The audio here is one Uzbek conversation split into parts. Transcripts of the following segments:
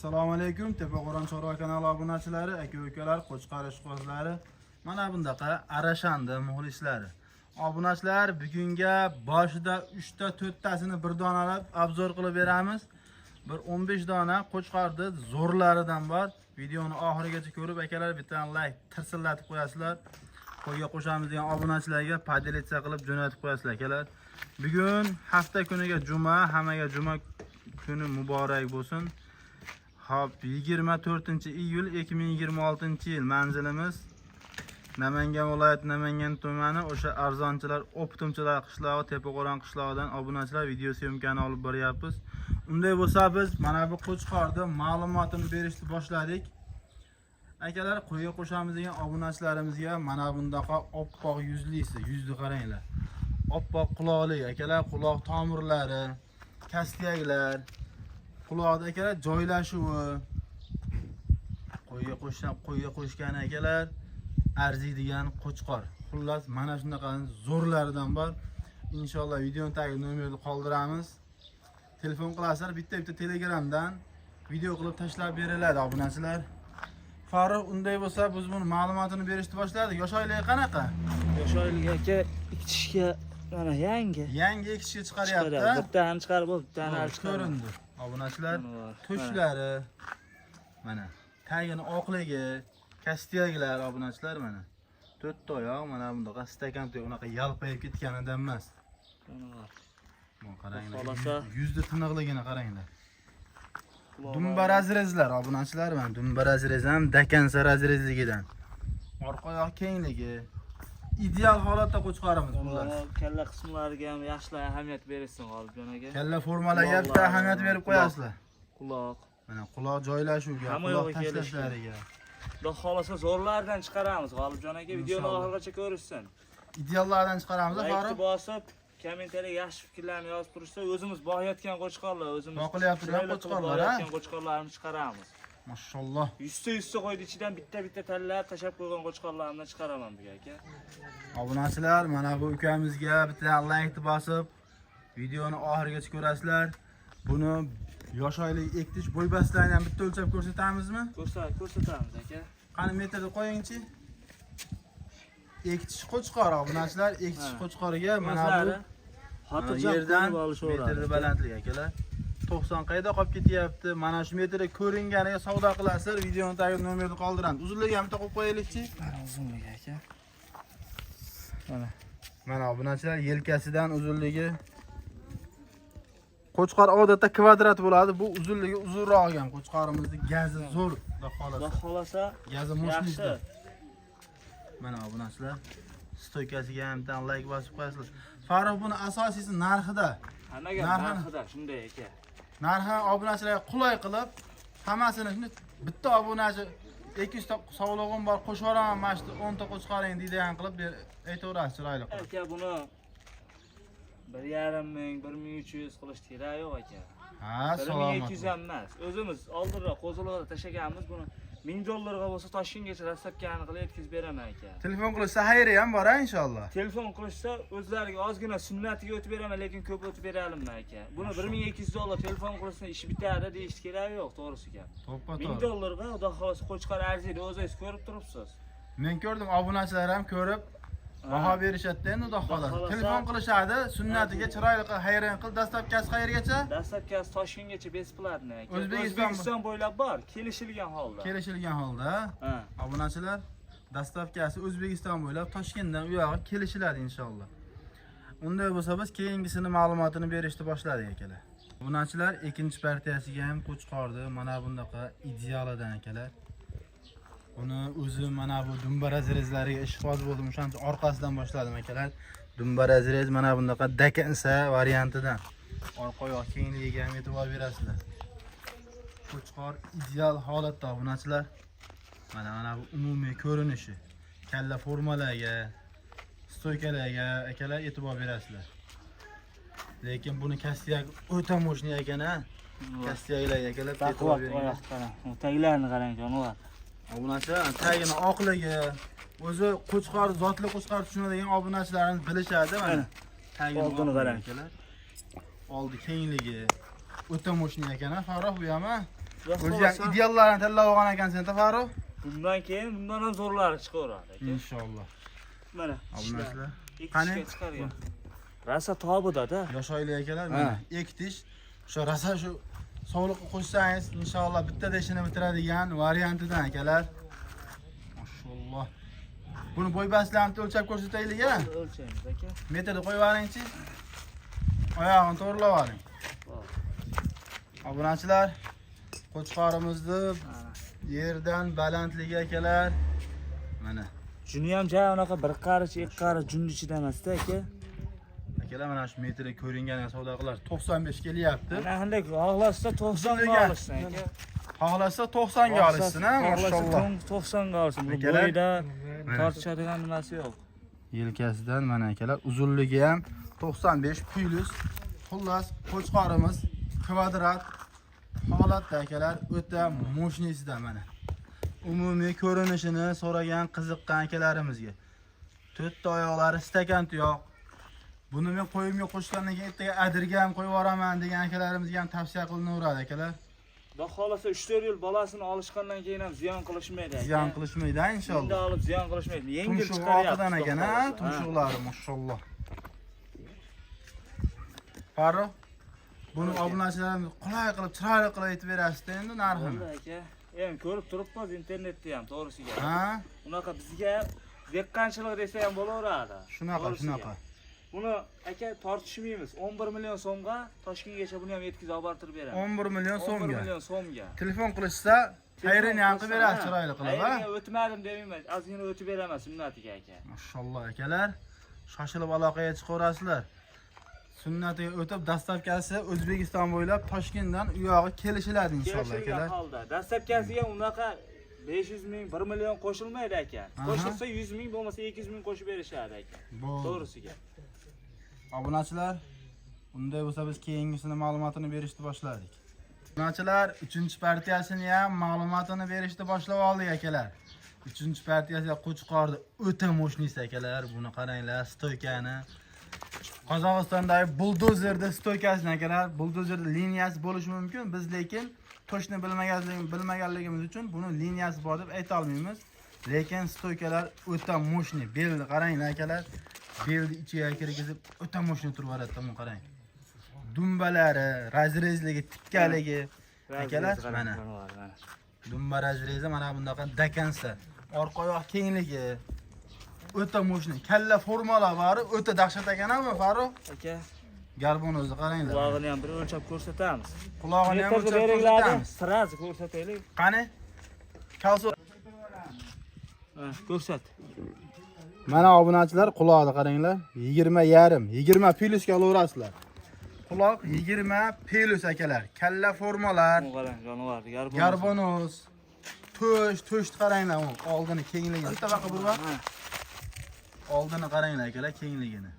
Assalomu alaykum, Tepaqo'rg'on chorva kanali obunachilari, aka-ukalar, qo'chqor ishqibozlari, mana bundaqa Arashanda muxlislari. Obunachilar, bugunga boshida 3 ta 4 tasini bir donalab обзор qilib beramiz. Bir 15 dona qo'chqorni zo'rlaridan bor. Videoni oxirigacha ko'rib, akalar, bitta like tirsillatib qo'yasizlar. Qo'yga qo'shamiz degan obunachilarga поделиться qilib jo'natib qo'yasizlar, akalar. Bugun hafta kuniga juma, hammaga juma kuni muborak bo'lsin. Hop, 24 iyul 2026 yil, manzilimiz Namangan viloyati, Namangan tumani, o'sha arzonchilar, оптом chilar qishlog'i, Tepaqo'rg'on qishlog'idan, obunachilar, video съёмка ni olib boryapmiz. Unday bo'lsa, biz mana bu qo'chqorni ma'lumotini berishni boshladik. Akalar, qo'yga qo'shamiz degan obunachilarimizga mana bundaqa oppoq yuzlisi, yuzni qaranglar. Oppoq quloqli, akalar, quloq tomirlari, костяк lar, quloqda, akalar, joylashuvi qo'yga qo'shgan, qo'yga qo'shgan, akalar, arziydigan qo'chqor. Xullas, mana shunaqa zo'rlaridan bor. Inshaalloh, videoni tagiga nomerni qoldiramiz. Telefon qilasizlar, bitta-bitta Telegramdan video qilib tashlab beriladi, obunachilar. Farruh, unday bo'lsa, biz buni ma'lumotini berishni boshladik. Yosh oyligi qanaqa? Yosh oyligi, aka, ikki tishga mana yangi. Yangi ekishga chiqaryapti. Chiqaryapti. Bittani chiqarib bo'ldi, bittani hali chiqarib. Ko'rindi. Obunachilar, Mana bor. tushlari mana, tagini oqligi, костяк lar, obunachilar, mana. To'rtta oyoq mana bundaqa stakan tuyoq, unaqa yalpayib ketganidan emas. Mana bor. Mana qaranglar. Xohlasa- Yuzni tiniqligini qaranglar. Quloqlari- Dumba разрез lar, obunachilar, mana dumba разрез ham до конца разрез ligidan. Orqa oyoq kengligi. Ideal holatda qo'chqorimiz, xullas. Mana kalla qismlariga ham yaxshilab ahamiyat berishsin, G'olibjon aka. Kalla formalarga bitta ahamiyat berib qo'yasizlar. Quloq. Mana quloq joylashuviga, Hamma quloq yog'i kelishgan. tashlashlariga. Xudo xohlasa, zo'rlardan chiqaramiz, G'olibjon aka. Videoni Inshaalloh. oxirigacha ko'rishsin. Ideallardan chiqaramiz, Laykni Farruh. bosib, kommentariyaga yaxshi fikrlarni yozib turishsa, o'zimiz boqayotgan qo'chqorlar, o'zimiz Boqilyapti turgan chiroyli qilib qo'chqorlar, ha? boqayotgan qo'chqorlarni chiqaramiz. Mashalloh. Yuzta yuzta qo'ydi ichidan bitta bitta tanlab tashlab qo'ygan qo'chqorlarimdan chiqaraman bugun, aka. Obunachilar, mana bu ukamizga bitta laykni bosib, videoni oxirigacha ko'rasizlar. Buni yosh oylik, ektish, bo'y-bastlarini ham bitta o'lchab ko'rsatamizmi? Ko'rsatamiz, aka. Qani, metrni qo'yingchi. Ektish qo'chqor, obunachilar, ektish Ha. qo'chqoriga mana bu O'zlari xotirjam yerdan ko'rib olishaveradi. Metrni balandligi, akalar, 90 qayda qolib ketyapti. Mana shu metrda ko'ringaniga savdo qilasizlar. Videoni tagiga nomerni qoldiramiz. Uzunligi ham bitta qo'yib qo'yaylikchi. Mana uzunligi, aka. Mana. Mana, obunachilar, yelkasidan uzunligi. Qo'chqor odatda kvadrat bo'ladi. Bu uzunligi uzunroq ekan. Qo'chqorimizni gazi zo'r, xudo Xudo xohlasa. xohlasa Gazi yaxshi. мощный. Mana, obunachilar, стойка siga ham bitta layk bosib qo'yasizlar. Farruh, buni asosiysi narxida. Hammaga narxida shunday, aka. Narxini obunachilarga qulay qilib, hammasini shunday bitta obunachi 200 ta sovlig'im bor, qo'shib yuboraman mana shu 10 ta qo'chqoring deydigan qilib aytaverasiz chiroyli qilib. Aka, buni 1,5 ming, 1300 qilish keragi yo'q, aka. Ha, Bir ming salomat. ikki yuz ham emas. O'zimiz oldinroq qo'ziloqda tashlaganmiz buni. 1000 dollarga bo'lsa, Toshkentgacha доставка ni qilib yetkazib beraman, aka. Telefon qilishsa, xayri ham bor, ha, inshaalloh. Telefon qilishsa, o'zlariga ozgina sunnatiga o'tib beraman, lekin ko'p o'tib bera olmayman, aka. Buni 1200 dollar telefon qilishsa, ish bitadi deyish keragi yo'q, to'g'risi gap. To'ppa Ming to'g'ri. dollarga, xudo xohlasa, qo'chqor arziydi, o'zingiz ko'rib turibsiz. Men ko'rdim, obunachilar ham ko'rib baho berishadi endi, xudo xohlasa. Xudo xohlasa. Telefon qilishadi, sunnatiga chiroyli qilib, xayrin qil, доставка si qayergacha? Доставка si Toshkentgacha бесплатный, aka. O'zbekiston O'zbekiston bo'ylab bor, kelishilgan holda. Kelishilgan holda. Ha. Obunachilar, доставка si O'zbekiston bo'ylab, Toshkentdan u yog'i kelishiladi inshaalloh. Unday bo'lsa, biz keyingisini ma'lumotini berishni boshladik, akalar. Obunachilar, ikkinchi partiyasiga ham qo'chqorni mana bundaqa idealidan, akalar. Buni o'zi mana bu dumba разрез lariga ishqiboz bo'ldim, o'shaning uchun orqasidan boshladim, akalar. Dumba разрез, mana bunaqa до конца variantidan. Orqa oyoq kengligiga ham e'tibor berasizlar. Qo'chqor ideal holatda, obunachilar. Mana bu umumiy ko'rinishi. Kalla formalarga, стойка larga, akalar, e'tibor berasizlar. Lekin buni костяк o'ta мощный ekan, ha. Костяк larga, akalar, e'tibor Baquvvat beringlar. oyoq, qarang. Taglarini qarang, jonivor. Obunachilar, tagini oqligi, o'zi qo'chqor, zotli qo'chqor tushunadigan obunachilarimiz bilishadi mana. Tagini Oldini oqligi, qarang. Akalar. Oldi kengligi o'ta мощный ekan, ha, Farruh, bu ham, ha? O'zi ham ideallarni tanlab olgan ekansan, Farruh. Bundan keyin bundan ham zo'rlari chiqaveradi aka. Inshaalloh. Mana. Obunachilar. Qani? Qani? Chiqargan. Rosa tobida-da. Yosh oila akalar, mana ektish. Shu rosa shu sovliqqa qo'shsangiz, inshaalloh bittada ishini bitiradigan variantidan akalar. Mashalloh. Buni bo'y bastlarini o'lchab ko'rsataylik a. O'lchaymiz aka. Metrni qo'yib yuboringchi. Oyog'ini to'g'rilab oling. Obunachilar, qo'chqorimizni Mana. yerdan balandligi akalar. Mana. Juni ham ja unaqa bir qarich, ikki qarich junni ichida emasda aka. Akalar, mana shu metrga ko'ringan savdo qilar 95 kelyapti. Mana shunday xohlasa 90 ga Uzunligi. olishsin aka. Xohlasa 90 ga olishsin, ha, mashalloh. 90 ga olsin. Bu Akalar, bo'yida mana. tortishadigan nimasi yo'q. Yelkasidan mana akalar uzunligi ham 95 plus. Xullas, qo'chqorimiz kvadrat holatda akalar, o'ta мощныйsidan mana. Umumiy ko'rinishini so'ragan qiziqqan akalarimizga. To'rtta oyoqlari stakan tuyoq. Buni men qo'yimga qo'shgandan keyin ertaga adirga ham qo'yib yuboraman degan akalarimizga ham tavsiya qilinaveradi akalar. Xudo xohlasa 3-4 yil bolasini olishgandan keyin ham ziyon qilishmaydi aka. Ziyon qilishmaydi Endi inshaalloh. olib ziyon qilishmaydi. Yengil Tumshug'i chiqaryapti. oqidan Xudo ekan, ha, xohlasa. tumshuqlari mashalloh. Farruh, buni Aka. obunachilarimiz qulay qilib, chiroyli qilib aytib berasiz endi narxini. Bo'ldi aka. Endi ko'rib turibmiz internetda ham to'g'risiga. Ha? Unaqa bizga dehqonchilik desa ham bo'laveradi. Shunaqa, To'g'risiga. shunaqa. Buni aka tortishmaymiz. 11 million so'mga Toshkentgacha buni ham yetkazib olib bortirib beramiz. 11 million 11 so'mga. million so'mga. Telefon qilishsa, xayrini ham qilib berasiz chiroyli qilib, ha? Xayriga o'tmadim demayman. Ozgina o'tib beraman sunnatiga aka. Mashalloh akalar, shoshilib aloqaga chiqaverasizlar. Sunnatiga o'tib, dastavkasi O'zbekiston bo'ylab Toshkentdan u yog'i kelishiladi inshaalloh Kelishilgan akalar. holda. Dastlabkasiga unaqa 500 ming, 1 million qo'shilmaydi aka. Aha. Qo'shilsa 100 ming bo'lmasa 200 ming qo'shib berishadi aka. Bo'ldi. To'g'risiga. Obunachilar, unday bo'lsa biz keyingisini ma'lumotini berishni boshladik. Obunachilar, 3-partiyasini ham ma'lumotini berishni boshlab oldik akalar. 3-partiyasi Qo'chqorni o'ta мощныйsi akalar, buni qaranglar, stoykani. Qozog'istondagi buldozerda stoykasini akalar, buldozerda liniyasi bo'lishi mumkin. Biz lekin toshni bilmaganligimiz uchun buni liniyasi bor deb ayta olmaymiz. Lekin stoykalar o'ta мощный. Belni qaranglar akalar. Belni ichiga kirgizib o'ta мощный turib yuboradi, buni qarang. Dumbalari, разрез ligi, tikkaligi. Akalar, mana. Dumba разрез i mana bunaqa dakansa. Orqa oyoq kengligi o'ta мощный. Kalla formalar bari o'ta dahshat ekan mi, Farruh? Aka, Garbon o'zi qaranglar. qulog'ini ham bir o'lchab ko'rsatamiz. Qulog'ini ham Metrni o'lchab beringlardi, ko'rsatamiz. Sразу ko'rsataylik. Qani? Kalso. Ha, ko'rsat. Mana obunachilar, qulog'ini qaranglar. 20,5, 20 plyusga olaverasizlar. Quloq 20 plus akalar. Kalla formalar, Bu qarang, jonivor, garbon. garbonuz, to'sh, to'shni qaranglar, u oldini kengligini. Bitta baqa burva. Ha, Oldini qaranglar akalar, kengligini.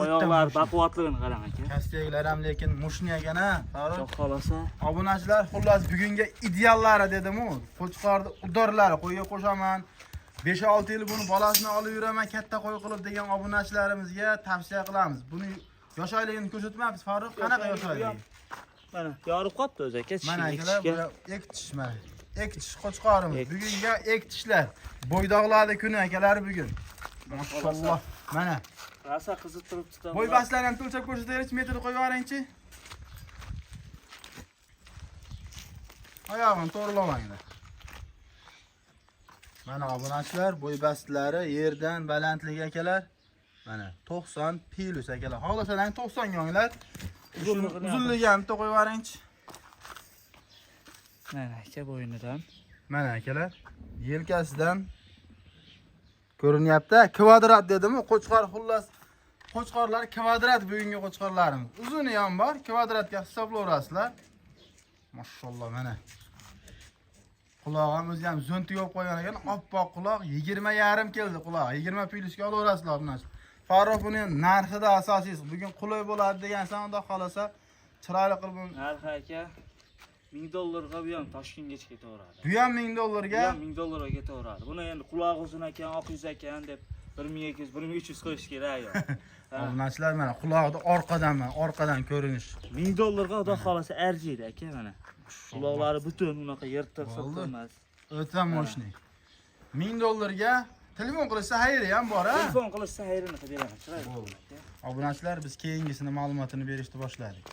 Oyoqlar baquvvatligini qarang aka. Kastiyaklar ham lekin мощный ekan ha, Farruh. Xudo xohlasa Obunachilar, xullas bugungi ideallari dedim-u. Qo'chqorni удар lari qo'yga qo'shaman. 5-6 yil buni bolasini olib yuraman katta qo'y qilib degan obunachilarimizga tavsiya qilamiz. Buni yosh oyligini ko'rsatmayapmiz, Farruh. Qanaqa yosh oyligi? Mana yorib qolibdi o'zi aka. Mana Tishini akalar, ekishga. bu ektish mana. Ektish qo'chqorimiz. Ektish. Bugungi ektishlar. Bo'ydoqlarni kuni akalar bugun. Mashalloh. Mana. Rosa qizib turibdi. Bo'y bastlarni ham o'lchab ko'rsataylik, metr qo'yib yuboringchi. Oyog'ini to'g'rilamanglar. Mana obunachilar, bo'y bastlari yerdan balandligi akalar. Mana 90 plus akalar. Xohlasalar 90 ga olinglar. Uzunligini ham. Uzunligi ham bitta qo'yib yuboringchi. Mana aka bo'ynidan. Mana akalar, yelkasidan ko'rinyapti. Kvadrat dedim-ku, qo'chqor xullas qo'chqorlar kvadrat bugungi qo'chqorlarimiz. Uzuni ham bor, kvadratga hisoblayverasizlar. Mashalloh mana. Quloq ham o'zi ham zo'nti yo'q qo'ygan ekan, oppoq quloq 20,5 keldi quloq. 20 plyusga olaverasizlar buni. Farruh buni narxida asosiysi. Bugun qulay bo'ladi degansan, xudo xolasa chiroyli qilib buni. Narxi aka 1000 dollarga bu ham Toshkentgacha ketaveradi. Bu ham 1000 Bu dollarga. ham 1000 dollarga ketaveradi. Buni endi qulog'i uzun ekan, oq yuz ekan deb 1200, 1300 qo'yish kerak yo'q. Ha. Obunachilar mana qulog'ida orqadan mana orqadan ko'rinish. 1000 dollarga xudo xolasa arziydi aka mana. Quloqlari butun, unaqa yirtiq Bo'ldi. sirtiq emas. O'ta мощный. 1000 dollarga telefon qilishsa xayri ham bor, ha? Telefon qilishsa xayrini qilib beraman. Chiroyli. Bo'ldi. Obunachilar, biz keyingisini ma'lumotini berishni boshladik.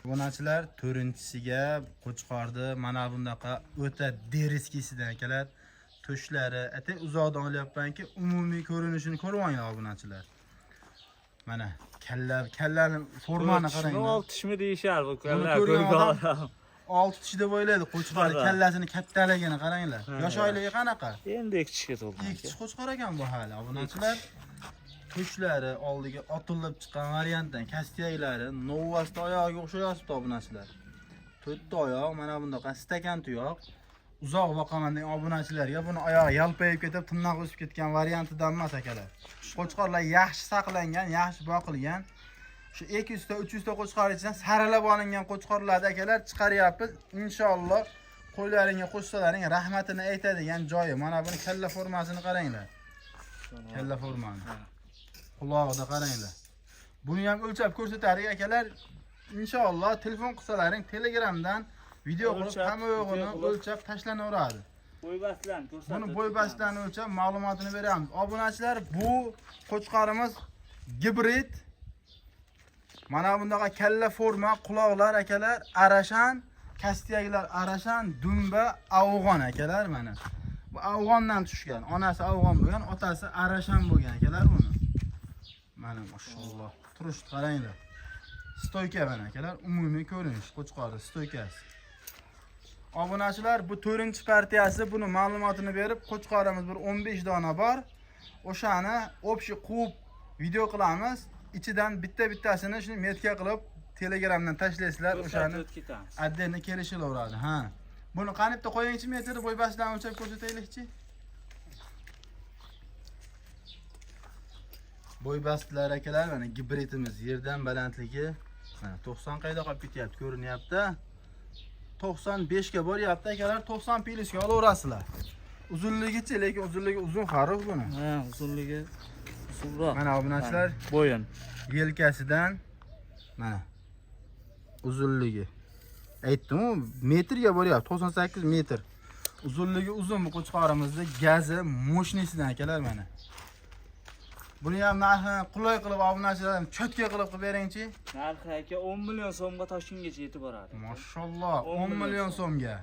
Obunachilar, to'rtinchisiga qo'chqorni mana bunaqa o'ta дерзкий sidan akalar. To'shlari, atay uzoqdan olyapmanki, umumiy ko'rinishini ko'rib olinglar obunachilar. Mana kalla, kallani formani Tishmi, qaranglar. olti tishmi deyishar bu Buni kalla. ko'rgan Ko'rgan odam- odam. 6 tish deb o'ylaydi qo'chqorni Ha. kallasini kattaligini qaranglar. Ha. Yosh oyligi qanaqa? Endi ikki tishga to'lgan. Ikki tish qo'chqor ekan bu hali obunachilar. Tushlari oldiga otilib chiqqan variantdan kastiyaklari novvasda oyog'iga o'xshayapti obunachilar. To'rtta oyoq, mana bundaqa stakan tuyoq. Uzoq boqaman degan obunachilarga buni oyog'i yalpayib ketib, tirnoq o'sib ketgan variantidan emas akalar. Qo'chqorlar yaxshi saqlangan, yaxshi boqilgan. Shu 200 ta, 300 ta qo'chqor ichidan saralab olingan qo'chqorlarni akalar chiqaryapmiz. Inshaalloh qo'ylaringga qo'shsalaring rahmatini aytadigan joyi. Mana buni kalla formasini qaranglar. Kalla formani. Ha. Qulog'ida qaranglar. Buni ham o'lchab ko'rsatardik akalar. Inshaalloh telefon qilsalaring Telegramdan video qilib O'lchab, hamma yo'g'ini video qilib. o'lchab tashlanaveradi. Bo'y-bastlarni ko'rsatib. Buni bo'y-bastlarni o'lchab ma'lumotini beramiz. Obunachilar, bu qo'chqorimiz gibrid. Mana bundaqa kalla forma, quloqlar akalar, arashan, kastiyaklar arashan, dumba, afg'on akalar mana. Bu afg'ondan tushgan. Onasi afg'on bo'lgan, otasi arashan bo'lgan akalar buni. Mana mashalloh. Turishni qaranglar. Стойка mana akalar, umumiy ko'rinish qo'chqorni стойка si. Obunachilar, bu 4-partiyasi, buni ma'lumotini berib, qo'chqorimiz bir 15 dona bor. O'shani общий quvib video qilamiz. Ichidan bitta-bittasini shuni метка qilib Telegramdan tashlaysizlar, o'shani Ko'rsatib ketamiz. Отдельно kelishilaveradi, ha. Buni qani bitta qo'yingchi metr bo'y-bastlarni o'lchab ko'rsataylikchi. Bo'y-bastlar akalar, mana gibridimiz yerdan balandligi mana 90 qayda qolib ketyapti, ko'rinyapti. 95 ga boryapti akalar, 90 плюс ga olaverasizlar. Uzunligichi, lekin uzunligi uzun Farruh buni. Ha, uzunligi uzunroq. Mana obunachilar, Bo'yin. Yelkasidan mana uzunligi. Aytdim-ku, metrga boryapti, 98 metr. Uzunligi uzun bu qo'chqorimizni gazi мощный sidan akalar mana. Buni ham narxini qulay qilib obunachilardan чётко qilib qilib beringchi. Narxi aka 10 million so'mga Toshkentgacha yetib boradi. Mashalloh, 10 10 million million so'mga.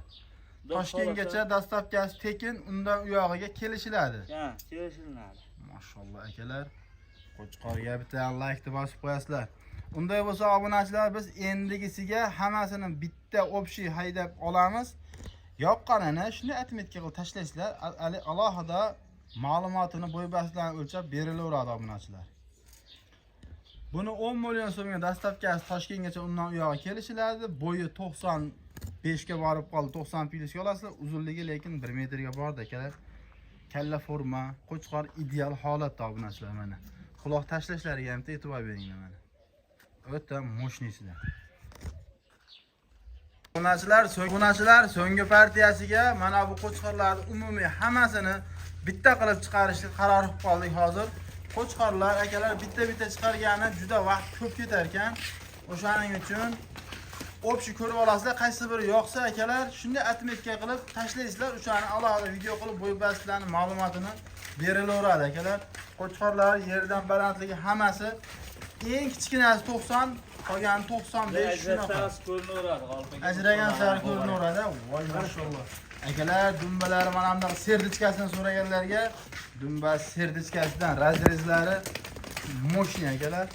Xudo Toshkentgacha доставка si tekin, undan u yog'iga kelishiladi. Ha, kelishiladi. Mashalloh akalar. Qo'chqorga bitta laykni bosib qo'yasizlar. Unday bo'lsa obunachilar, biz endigisiga hammasini bitta общий haydab olamiz. Yoqqanini shunday отметка qilib tashlaysizlar. Alohida ma'lumotini bo'y-bastlarni o'lchab berilaveradi obunachilar. Buni 10 million so'mga доставка si Toshkentgacha, undan u yog'i kelishiladi. Bo'yi 95 ga borib qoldi, 90 плюс ga olasizlar. Uzunligi lekin 1 metrga bordi akalar. Kalla forma, qo'chqor ideal holatda obunachilar mana. Quloq tashlashlariga ham e'tibor beringlar mana. O'ta мощный sidan. Obunachilar, so'nggi partiyasiga mana bu qo'chqorlarni umumiy hammasini bitta qilib chiqarishga qaror qilib qoldik hozir. Qo'chqorlar akalar bitta-bitta chiqargani juda vaqt ko'p ketar ekan. O'shaning uchun общий ko'rib olasizlar, qaysi biri yoqsa akalar, shunday отметка qilib tashlaysizlar, o'shani alohida video qilib bo'y-bastlarning ma'lumotini berilaveradi akalar. Qo'chqorlar yerdan balandligi hammasi eng kichkinasi 90, qolgani 95 shunaqa. Ajratsangiz ko'rinaveradi G'olib aka. Ajragan sari ko'rinaveradi. Voy mashalloh. Akalar, dumbalari mana bunaqa сердечка sini so'raganlarga dumba сердечка sidan разрез lari мощный akalar.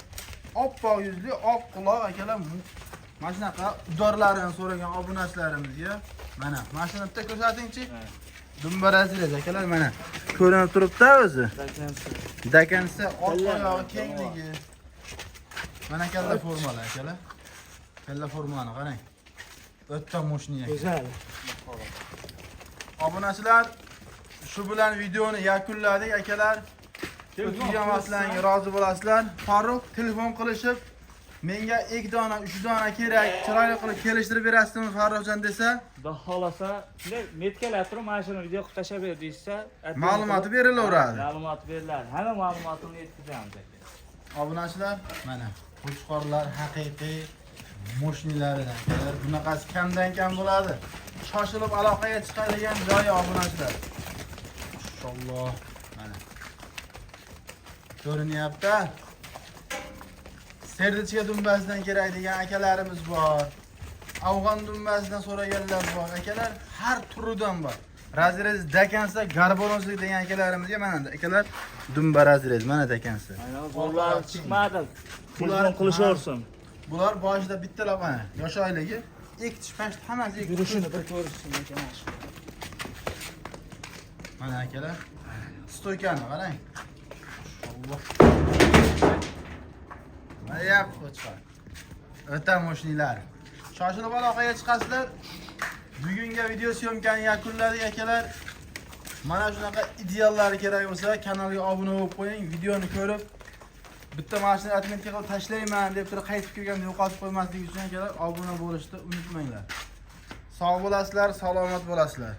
Oppoq yuzli, oq quloq akalar. Mana shunaqa удар larini so'ragan obunachilarimizga mana shuni bitta ko'rsatingchi. Dumba разрез akalar mana ko'rinib turibdi o'zi. До конца orqa oyog'i kengligi. Mana kalla formalar akalar. Kalla formani qarang. O'ta мощный ekan. Go'zal. Obunachilar, shu bilan videoni yakunladik akalar. O'tkazgan vaqtlaringga rozi bo'lasizlar. Farruh telefon qilishib, menga 2 dona, 3 dona kerak, chiroyli qilib kelishtirib berasizmi Farruhjon desa, Xudo xohlasa, shunday метка lab turib, mana shuni video qilib tashlab ber deyishsa, Ma'lumoti berilaveradi. Ma'lumoti beriladi. Hamma ma'lumotini yetkazamiz aka. Obunachilar, mana qo'chqorlar haqiqiy Moshinalaridan akalar, bunaqasi kamdan kam bo'ladi. Shoshilib aloqaga chiqadigan joyi, obunachilar. Mashalloh. Mana. Ko'rinyapti. Сердечка dumbasidan kerak degan akalarimiz bor. Afg'on dumbasidan so'raganlar bor. Akalar, har turidan bor. Разрез до конца горбоносик degan akalarimizga mana akalar, dumba разрез mana до конца. Mana zo'rlari chiqmadi. Bular- Telefon qilishaversin. Bular boshida bittalab mana yosh oyligi, ikki tish pashт hammasi ikki tish. Yurishini bir ko'rishsin aka mana shu. Mana akalar, стойка ni qarang. Alloh. Mana qo'chqor. O'ta moshinalar. Shoshilib aloqaga chiqasizlar. Bugungi video съёмка ni yakunladik, akalar. Mana shunaqa ideallar kerak bo'lsa, kanalga obuna bo'lib qo'ying. Videoni ko'rib, bitta mashina отметка qilib tashlayman deb turib qaytib kelganda yo'qotib qo'ymaslik uchun, akalar, obuna bo'lishni unutmanglar. Sog' bo'lasizlar, salomat bo'lasizlar.